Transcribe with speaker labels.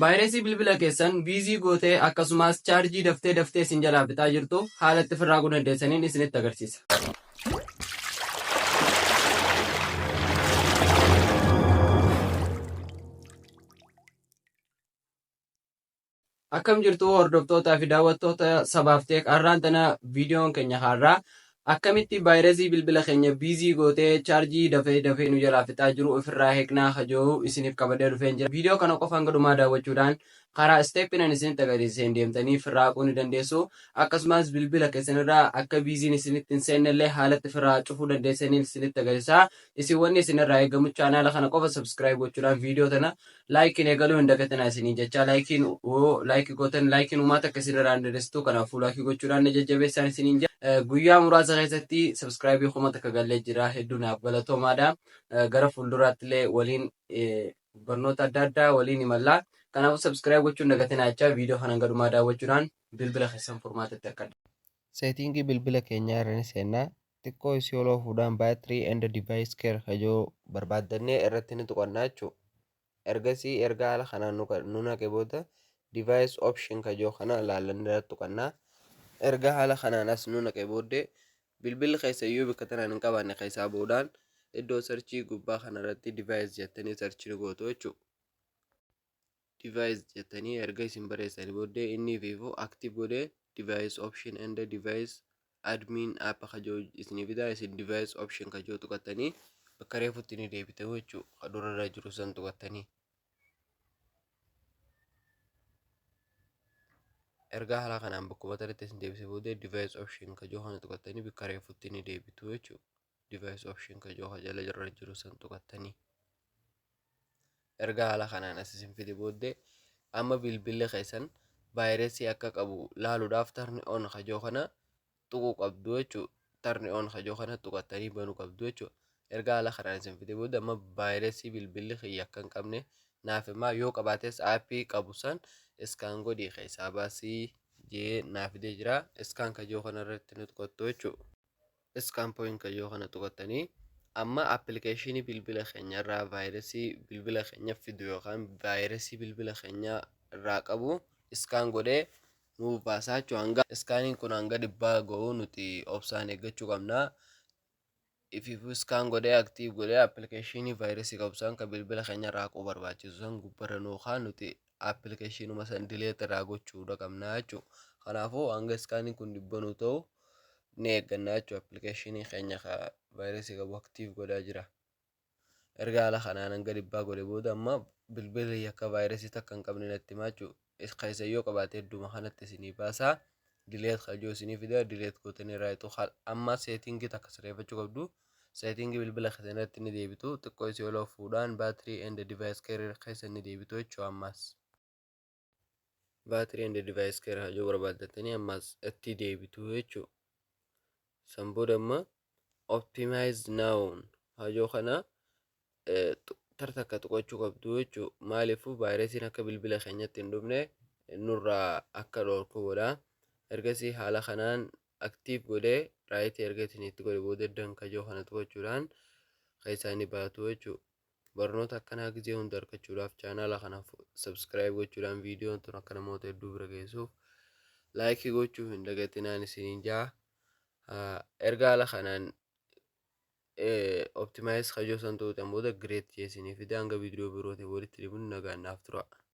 Speaker 1: Vaayirasii bilbila keessan busy gootee akkasumas chaarjii daftee daftee isin jalaa fixaa jirtu haala itti ofirraa haquu dandeessaniin isinitti agarsiisa. Akkam jirtu hordoftootaa fi daawwattoota Sabaaf Tech, har'aan tana viidiyoon keenya har'aa akkamitti vaayirasii bilbila keenya busy gootee chaarjii dafee dafee nu jalaa fixaa jiru ofirraa heeknaa kajoo isiniif qabadee dhufeen jira. Viidiyoo kana qofa hanga dhumaa daawwachuudhaan karaa steppiin ani isinitti agarsiiseen deemtanii ofirraa haquu ni dandeessu. Akkasumas bilbila keessanirraa akka busyn isinitti hin seennellee haalatti ofirraa cufuu dandeessaniin isinitti agarsiisa. Isin wanni isinirraa eegamu chaanaala kana qofa subscribe gochuudhaan viidiyoo tana likeiin eegaluu hin dagatinaa isiniin jecha. Likeiin yoo like gootan likeiin uumaa takka isinirraa hin dheeressitu, kanaafuu like gochuudhaan na jajjabeessaan isiniin jedha. Guyyaa muraasa keessatti subscribe 1000 gallee jira, hedduu naaf galatoomaadha. Gara fuulduraatti illee waliin barnoota adda addaa waliin imallaa. Kanaafuu subscribe gochuun dagatinaa jecha, viidiyoo kana gadhumaa daawwachuudhaan bilbila keessan furmaatatti akka.
Speaker 2: Setting bilbila keenyaa irra ni seennaa. Xiqqoo isii ol oofuudhaan Battery and Device Care kajoo barbaaddannee irratti ni tuqannaa jechuudha. Ergasii erga haala kanaan nu naqe booda Device Option kajoo kana laallannee irratti tuqannaa. Erga haala kanaan as nu naqe booddee bilbilli keessa iyyuu bakka tanaan hin qabaanne keessaa bu'uudhaan iddoo search gubbaa kanarratti device jettanii search ni gootu jechuudha. Device jettanii erga isin barreessanii booddee inni ifiifuu active godhee Device Option and Device Admin App kajoo isinii fidaa. Isin Device Option kajoo tuqattanii bakka reefutti ni deebitu jechuudha. Ka durarra jiru san tuqattanii. Erga haala kanaan bakkuma tanatti isin deebisee booddee Device Option kajoo kana tuqattanii bakka reefutti ni deebitu jechuudha. Device Option kajoo ka jala irra jiru san tuqattanii. Erga haala kanaan as isin fide booddee amma bilbilli keessan vaayirasii akka qabu laaluudhaaf Turn on kajoo kana tuquu qabdu jechuudha. Turn on kajoo kana tuqattanii banuu qabdu jechuudha. Erga haala kanaan isin fide booda amma vaayirasii bilbilli kiyya akka hin qabne naaf himaa, yoo qabaates app qabu san scan godhii keessaa baasii jee naaf fidee jira. Scan kajoo kana irratti ni tuqattu jechuudha. Scan point kajoo kana tuqattanii amma appilikeeshinii bilbila keenya irraa vaayirasii bilbila keenya fidu yookaan vaayirasii bilbila keenya irraa qabu scan godhee nuuf baasaa jechuudha. Hanga scaniin kun hanga 100 ga'u nuti obsaan eeggachuu qabna. Ifiifuu scan godhee active godhee appilikeeshinii vaayirasii qabu san kan bilbila keenya irraa haquu barbaachisu san gubbarra nuu kaa, nuti appilikeeshinuma san delete irraa gochuudha qabna jechuudha. Kanaafuu hanga scaniin kun 100 nuu ta'u ni eegganna jechuudha. Appilikeeshinii keenya ka vaayirasii qabu active godhaa jira. Erga haala kanaan hanga 100 godhe booda amma bilbilli akka vaayirasii takka hin qabne natti himaa jechuudha. Keessa yoo qabaate hedduma kanatti isinii baasaa. Delete kajoo isinii fida, delete gootanii irraa hiixu. Amma setting takka sirreeffachuu qabdu. Setting bilbila keessan irratti ni deebitu. Xiqqoo isii ol oofuudhaan Battery and Device Care keessa ni deebitu jechuudha ammas. Battery and Device Care hajuu barbaaddatanii ammas itti deebitu jechuudha. San booda amma Optimize Now hajuu kana tartakka tuqachuu qabdu jechuudha. Maaliifuu vaayirasiin akka bilbila keenyatti hin dhufne nurraa akka dhorku godha. Ergasii haala kanaan active godhee right erga isin itti godhe booda done kajoo kana tuqachuudhaan keessaa ni baatu jechuudha. Barnoota akkanaa gizee hunda argachuudhaaf chaanaala kana subscribe gochuudhaan viidiyoon tun akka namoota hedduu bira geessuuf like gochuu hin dagatinaan isiniin jaa. Erga haala kanaan optimize kajoo san tuutan booda great jeesinii fide. Hanga viidiyoo birootiin walitti deebinu nagaan naaf tura.